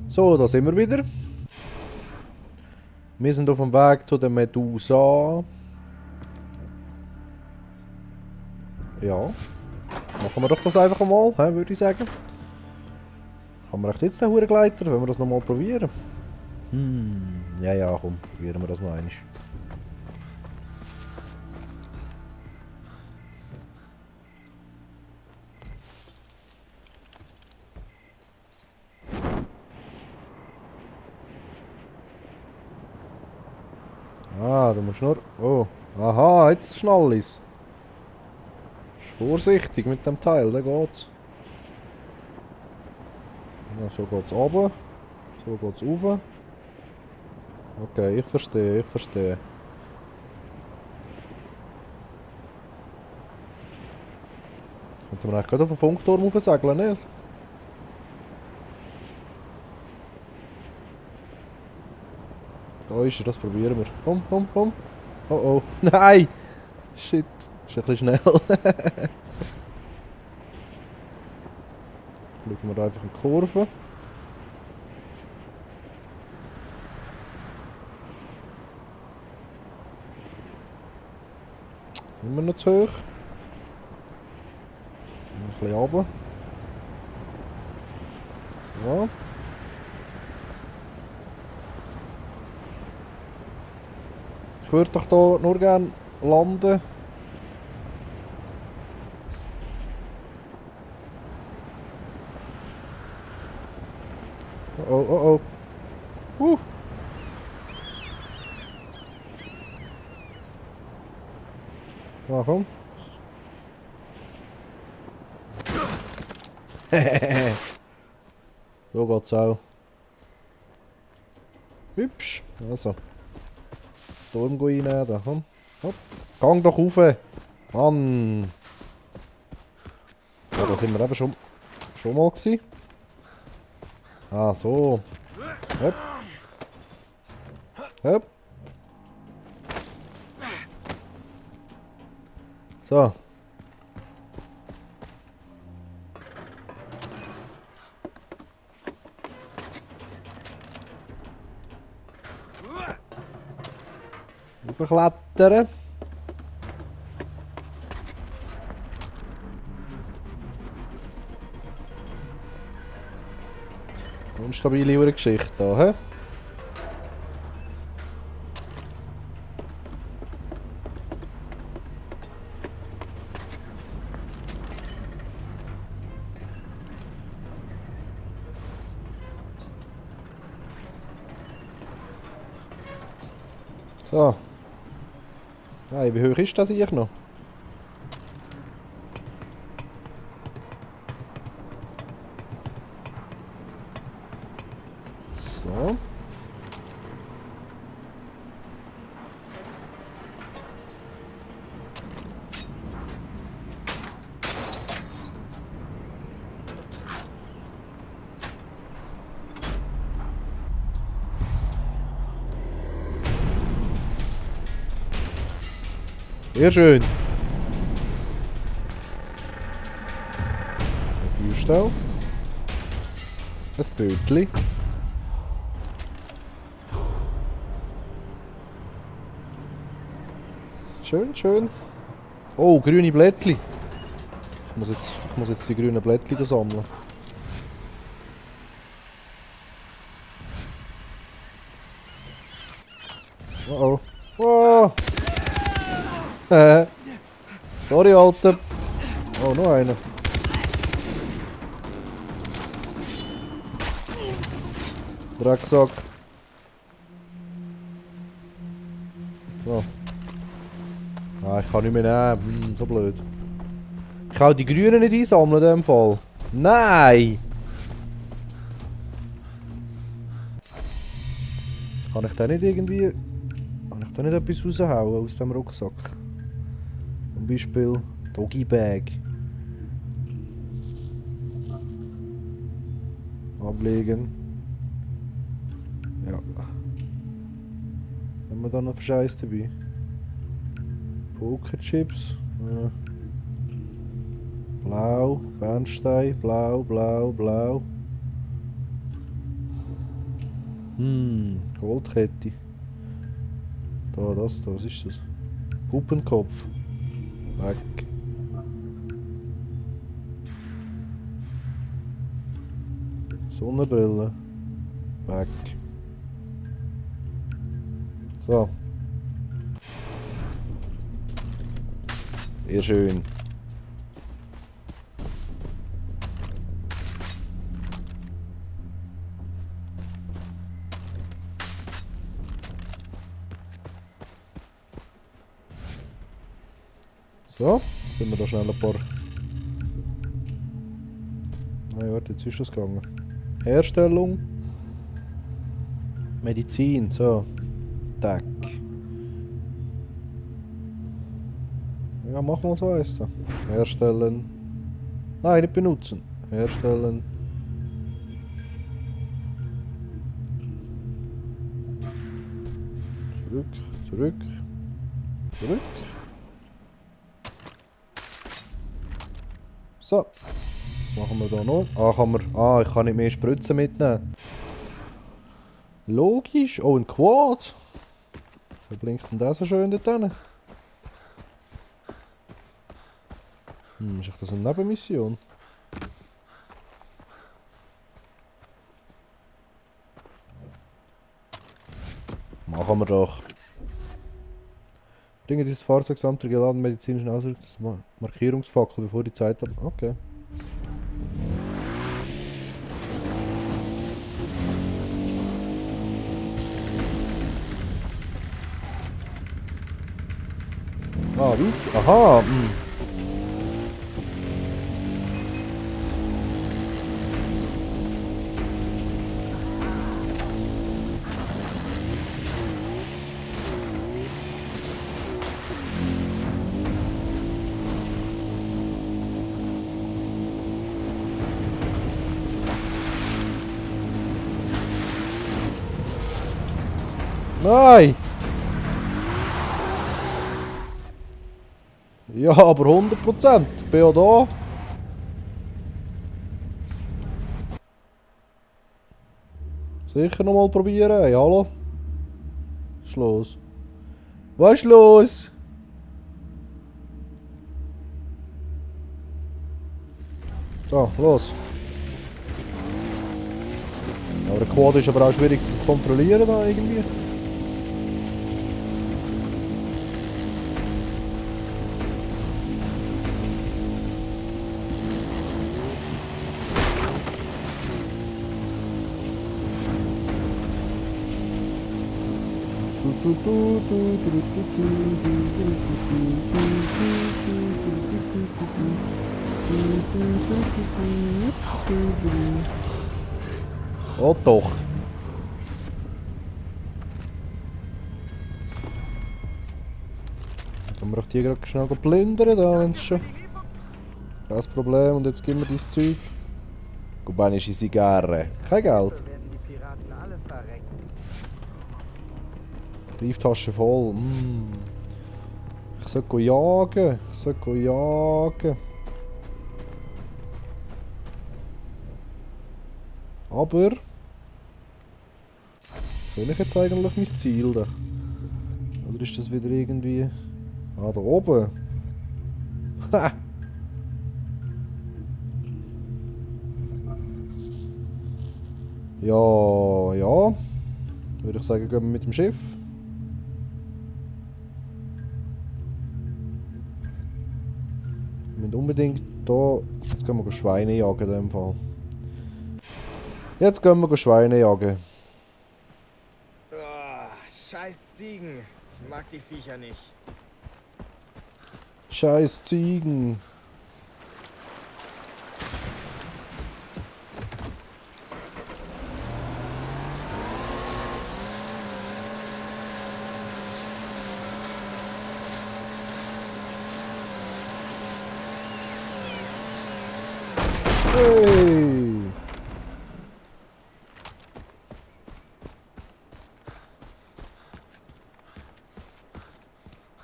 So, da sind wir wieder. Wir sind auf dem Weg zu der Medusa. Ja. Machen wir doch das einfach mal, würde ich sagen. Haben wir echt jetzt den Hurengleiter? Wollen wir das nochmal probieren? Ja, komm, probieren wir das noch einmal. Ah, du musst nur... Oh, aha, jetzt schnall ich's. Vorsichtig mit dem Teil, da geht's. Ja, so geht's runter. So geht's rauf. Okay, ich verstehe, ich verstehe. Könnte man eigentlich gerade auf den Funkturm raufsegeln, nicht? Da ist er, das probieren wir. Komm, komm, komm. Oh oh. Nein! Shit. Ist ein bisschen schnell. Schauen wir da einfach in die Kurve. Immer noch zu hoch. Ein bisschen runter. Ja. Ich würde doch hier nur gerne landen. Oh oh oh. Ja, komm. So geht's auch. Hübsch. Also. Turm reinnehmen, da, komm. Hopp. Gang doch rauf. Mann. Ja, da sind wir eben schon mal gewesen. Ah, so. Hopp. Hopp. So. Raufklettern. Unstabile Geschichte da, hä? So. Hey, wie hoch ist das hier noch? So. Sehr schön. Ein Feuerstall. Ein Bötli. Schön, schön. Oh, grüne Blättli. Ich muss jetzt die grünen Blättli sammeln. Oh oh. Oh. Sorry, Alter. Oh, noch einer. Drecksack. So. Ah, ich kann nicht mehr nehmen. So blöd. Ich kann die Grünen nicht einsammeln in dem Fall. Nein! Kann ich da nicht irgendwie... Kann ich da nicht etwas raushauen aus dem Rucksack? Zum Beispiel Doggy Bag. Ablegen. Ja. Haben wir da noch Scheiß dabei? Pokerchips. Ja. Blau, Bernstein, blau, blau, blau. Goldkette. Da, das, da, was ist das? Puppenkopf. Weg. Sonnenbrille. Weg. So. Sehr schön. So, jetzt tun wir da schnell ein paar... Nein, warte, jetzt ist das gegangen. Herstellung. Medizin, so. Tack. Ja, mach mal so eins da. Herstellen. Nein, nicht benutzen. Herstellen. Zurück, zurück, zurück. So. Was machen wir da noch? Ah, kann man... Ah, ich kann nicht mehr Spritzen mitnehmen. Logisch. Oh, ein Quad. So blinkt denn das so schön dort hin? Ist das eine Nebenmission? Machen wir doch. Bringe dieses Fahrzeug samt der geladenen medizinischen Ausrüstung Markierungsfackel, bevor die Zeit ab... Okay. Ah, wie? Aha! Nein! Ja, aber 100%. Ich bin ja da. Sicher nochmal probieren. Hey, hallo? Was ist los? Was ist los? So, los. Aber der Quad ist aber auch schwierig zu kontrollieren da irgendwie. Oh doch. Dann können wir auch die gerade schnell plündern, da, wenn es schon. Kein Problem, und jetzt gib mir dein Zeug. Kubanische Zigarre. Kein Geld. Brieftasche voll. Ich sollte jagen. Ich sollte jagen. Aber... Soll ich jetzt eigentlich mein Ziel da? Oder ist das wieder irgendwie... Ah, da oben. Ha! Ja, ja. Würde ich sagen, gehen wir mit dem Schiff. Wir müssen unbedingt da... Jetzt gehen wir Schweine jagen in dem Fall. Jetzt gehen wir Schweine jagen. Oh, scheiß Ziegen. Ich mag die Viecher nicht. Scheiß Ziegen. Hey.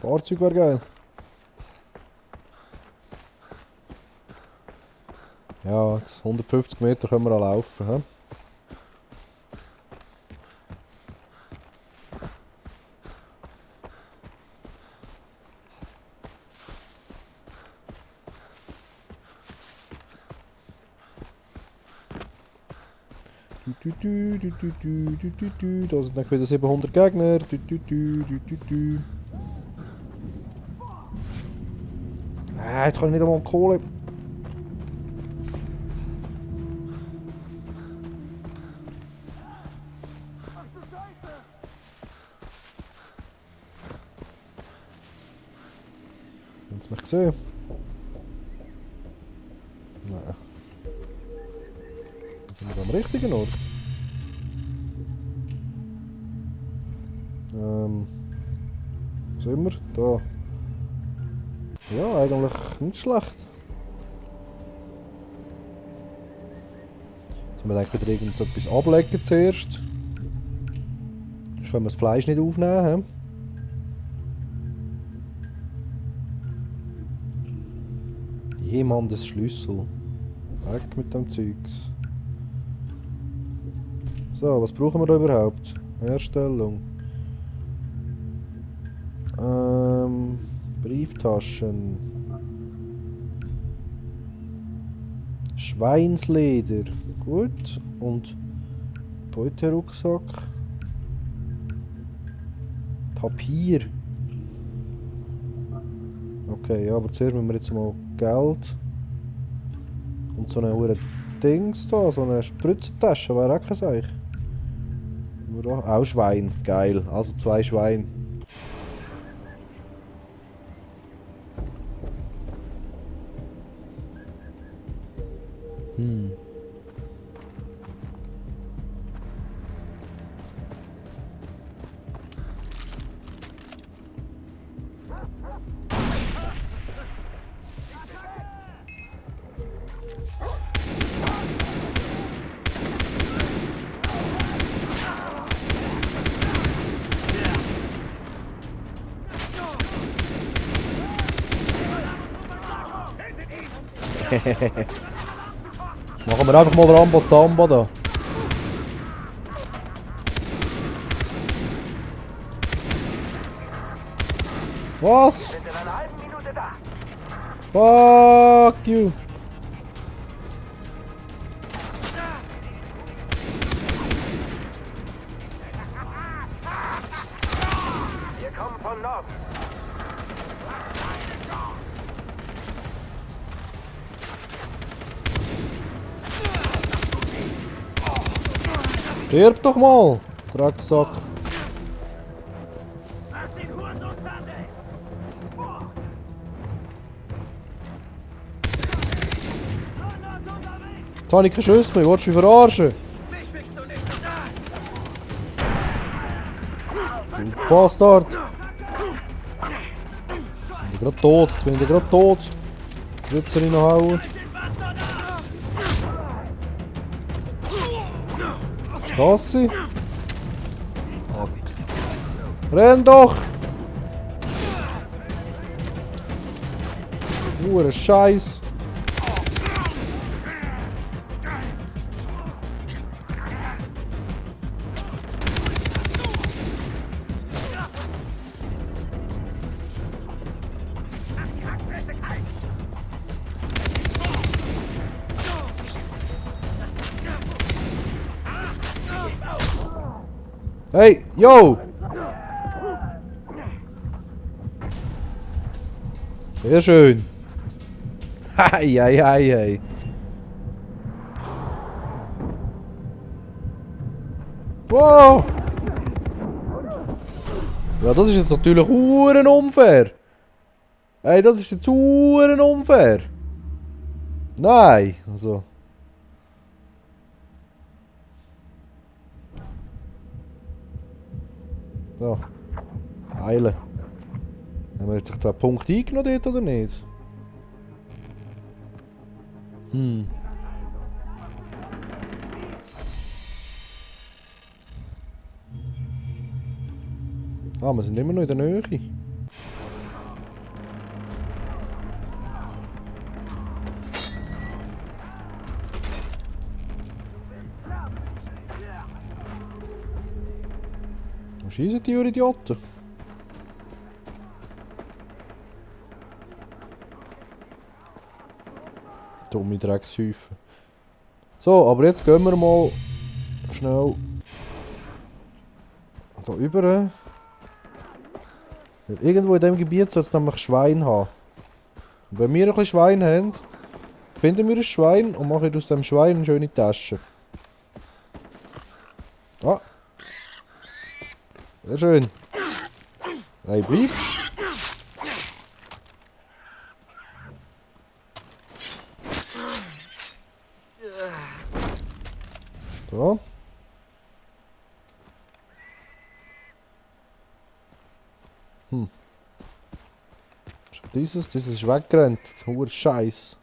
Fahrzeug wäre geil. Ja, 150 Meter können wir auch laufen. He? Da sind dann wieder 700 Gegner. Jetzt kann ich nicht einmal Kohle. Haben Sie mich gesehen? Nein. Sind wir am richtigen Ort? Sind wir? Da. Ja, eigentlich nicht schlecht. Jetzt müssen wir wieder irgendetwas ablegen zuerst. Sonst können wir das Fleisch nicht aufnehmen. Jemandes Schlüssel. Weg mit dem Zeugs. So, was brauchen wir da überhaupt? Herstellung. Brieftaschen. Schweinsleder. Gut. Und Beuterucksack. Papier. Okay, ja, aber zuerst müssen wir jetzt mal Geld. Und so eine hure Dings da, so eine Spritzentasche, wäre auch kein Seich. Auch Schwein, geil. Also 2 Schweine. Machen wir einfach mal Rambo Zamba da. Was? Fuck you. Wir kommen von Norden. Stirb doch mal, Drecksack. Jetzt habe ich keine Schüsse mehr, willst du mich verarschen? Du Bastard! Ich bin gerade tot, jetzt bin ich gerade tot. Jetzt soll ich noch hauen. Was war das? Fuck. Renn doch! Hure Scheiß! Hey, yo! Sehr schön. Hei, hei, hei, hei. Wow! Ja, das ist jetzt natürlich huren unfair. Hey, das ist jetzt huren unfair. Nein, also. So. Heilen. Haben wir jetzt den Punkt eingenommen dort oder nicht? Ah, wir sind immer noch in der Nähe. Wo schießen die Idioten? Dumme Dreckshäufen. So, aber jetzt gehen wir mal schnell hier rüber. Weil irgendwo in diesem Gebiet soll es nämlich Schwein haben. Und wenn wir ein bisschen Schwein haben, finden wir ein Schwein und machen aus dem Schwein eine schöne Tasche. Ah. Sehr schön. Hey, bleibst. So. Dieses ist weggerannt. Hoher Scheiß.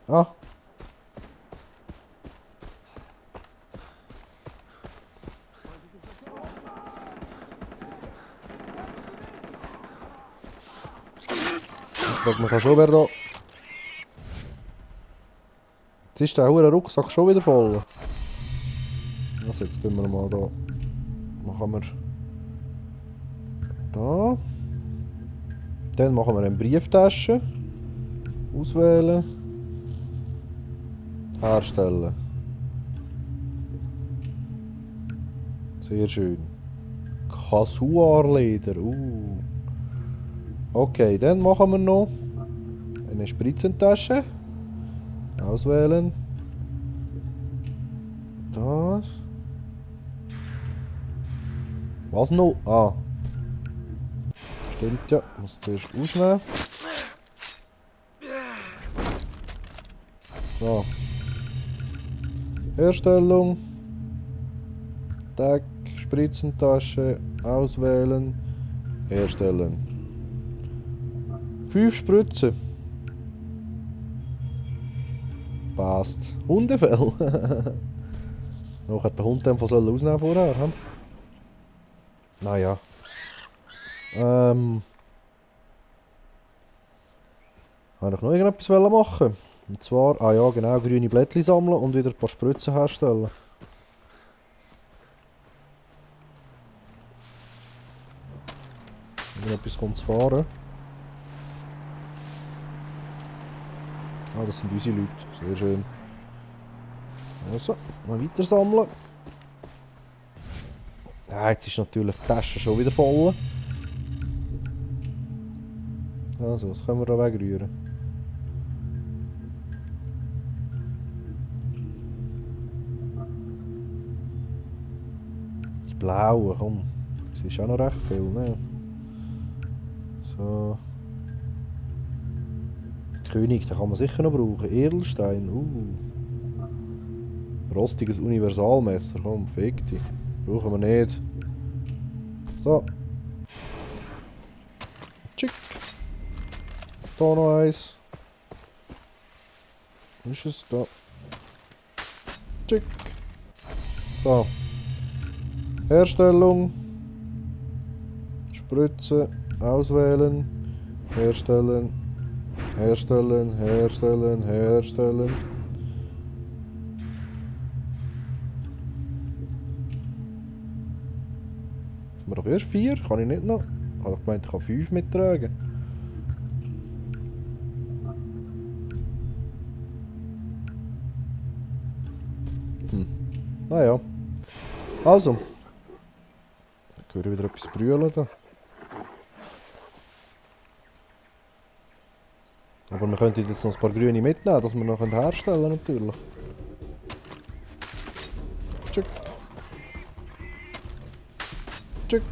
Ah. Ich glaube, man kann schon wieder da. Jetzt ist der hohe Rucksack schon wieder voll. Also jetzt tun wir mal da. Machen wir da. Dann machen wir eine Brieftasche. Auswählen. Herstellen. Sehr schön. Kasuarleder. Okay, dann machen wir noch eine Spritzentasche. Auswählen. Das. Was noch? Ah. Stimmt ja. Muss zuerst ausnehmen. So. Herstellung. Tag. Spritzentasche. Auswählen. Herstellen. 5 Spritzen. Passt. Hundefell. Noch hat der Hund einfach ausnehmen vorher. Hm? Naja. Habe ich noch irgendetwas machen? Und zwar, ah ja genau, grüne Blättchen sammeln und wieder ein paar Spritzen herstellen. Irgendetwas kommt zu fahren. Ah, das sind unsere Leute. Sehr schön. Also, mal weiter sammeln. Ah, jetzt ist natürlich die Tasche schon wieder voll. Also, was können wir da wegrühren? Das Blaue, komm. Das ist auch noch recht viel, ne? So. König, den kann man sicher noch brauchen. Edelstein, Rostiges Universalmesser, komm, fick dich. Brauchen wir nicht. So. Tschick. Da noch eins. Wo ist es? Da. Tschick. So. Herstellung. Spritzen. Auswählen. Herstellen. Herstellen. Herstellen. Herstellen. Sind wir doch erst 4? Kann ich nicht noch? Ich habe doch gemeint, ich kann 5 mittragen. Naja. Also. Ich höre wieder etwas brüllen da. Aber wir könnten jetzt noch ein paar grüne mitnehmen, dass wir noch herstellen können, natürlich. Tschick. Tschick.